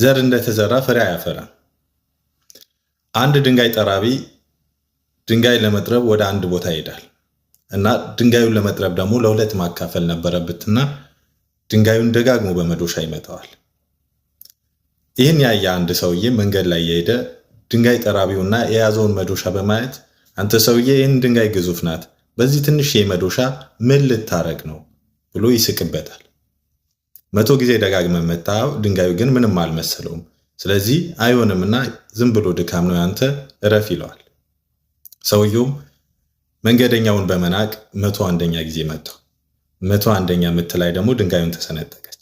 ዘር እንደተዘራ ፍሬ አያፈራም። አንድ ድንጋይ ጠራቢ ድንጋይ ለመጥረብ ወደ አንድ ቦታ ይሄዳል እና ድንጋዩን ለመጥረብ ደግሞ ለሁለት ማካፈል ነበረበትና ድንጋዩን ደጋግሞ በመዶሻ ይመታዋል። ይህን ያየ አንድ ሰውዬ መንገድ ላይ የሄደ ድንጋይ ጠራቢውና የያዘውን መዶሻ በማየት፣ "አንተ ሰውዬ፣ ይህን ድንጋይ ግዙፍ ናት፣ በዚህ ትንሽ መዶሻ ምን ልታረግ ነው?" ብሎ ይስቅበታል። 100 ጊዜ ደጋግመህ መታኸው፣ ድንጋዩ ግን ምንም አልመሰለውም። ስለዚህ አይሆንምና ዝም ብሎ ድካም ነው ያንተ፣ እረፍ ይለዋል። ሰውየውም መንገደኛውን በመናቅ 101ኛ ጊዜ መታው። 101ኛ ምት ላይ ደግሞ ድንጋዩን ተሰነጠቀች።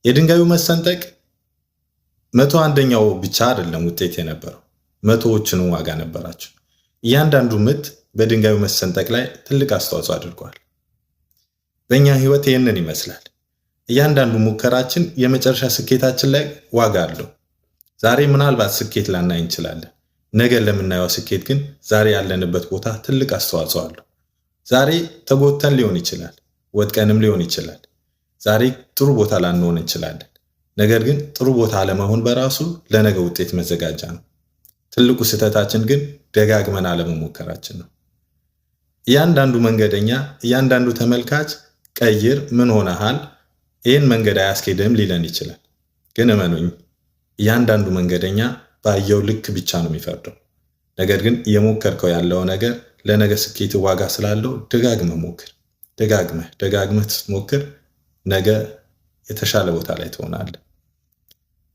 የድንጋዩ መሰንጠቅ 101ኛው ብቻ አይደለም ውጤት የነበረው፣ መቶዎችንም ዋጋ ነበራቸው። እያንዳንዱ ምት በድንጋዩ መሰንጠቅ ላይ ትልቅ አስተዋጽኦ አድርጓል። በእኛ ህይወት ይህንን ይመስላል። እያንዳንዱ ሙከራችን የመጨረሻ ስኬታችን ላይ ዋጋ አለው። ዛሬ ምናልባት ስኬት ላናይ እንችላለን። ነገ ለምናየው ስኬት ግን ዛሬ ያለንበት ቦታ ትልቅ አስተዋጽኦ አለው። ዛሬ ተጎድተን ሊሆን ይችላል፣ ወድቀንም ሊሆን ይችላል። ዛሬ ጥሩ ቦታ ላንሆን እንችላለን። ነገር ግን ጥሩ ቦታ አለመሆን በራሱ ለነገ ውጤት መዘጋጃ ነው። ትልቁ ስህተታችን ግን ደጋግመን አለመሞከራችን ነው። እያንዳንዱ መንገደኛ፣ እያንዳንዱ ተመልካች "ቀይር፣ ምን ሆነሃል፣ ይህን መንገድ አያስኬድም" ሊለን ይችላል። ግን እመኑኝ፣ እያንዳንዱ መንገደኛ ባየው ልክ ብቻ ነው የሚፈርደው። ነገር ግን እየሞከርከው ያለው ነገር ለነገ ስኬት ዋጋ ስላለው ደጋግመህ ሞክር። ደጋግመህ ደጋግመህ ስትሞክር ነገ የተሻለ ቦታ ላይ ትሆናለህ።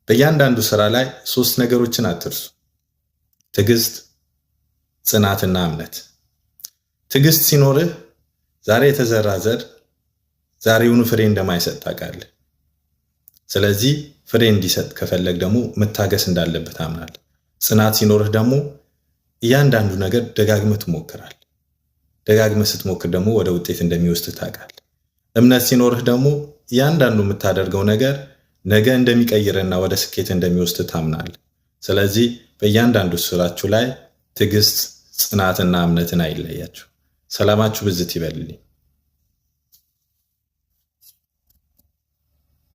በእያንዳንዱ ስራ ላይ ሶስት ነገሮችን አትርሱ። ትዕግስት፣ ጽናትና እምነት። ትዕግስት ሲኖርህ ዛሬ የተዘራ ዘር ዛሬውኑ ፍሬ እንደማይሰጥ ታውቃለህ። ስለዚህ ፍሬ እንዲሰጥ ከፈለግክ ደግሞ መታገስ እንዳለብህ ታምናለህ። ጽናት ሲኖርህ ደግሞ እያንዳንዱ ነገር ደጋግመህ ትሞክራለህ። ደጋግመህ ስትሞክር ደግሞ ወደ ውጤት እንደሚወስድህ ታውቃለህ። እምነት ሲኖርህ ደግሞ እያንዳንዱ የምታደርገው ነገር ነገ እንደሚቀይርና ወደ ስኬት እንደሚወስድህ ታምናለህ። ስለዚህ በእያንዳንዱ ስራችሁ ላይ ትዕግስት፣ ጽናትና እምነትን አይለያችሁ። ሰላማችሁ ብዝት ይበልልኝ።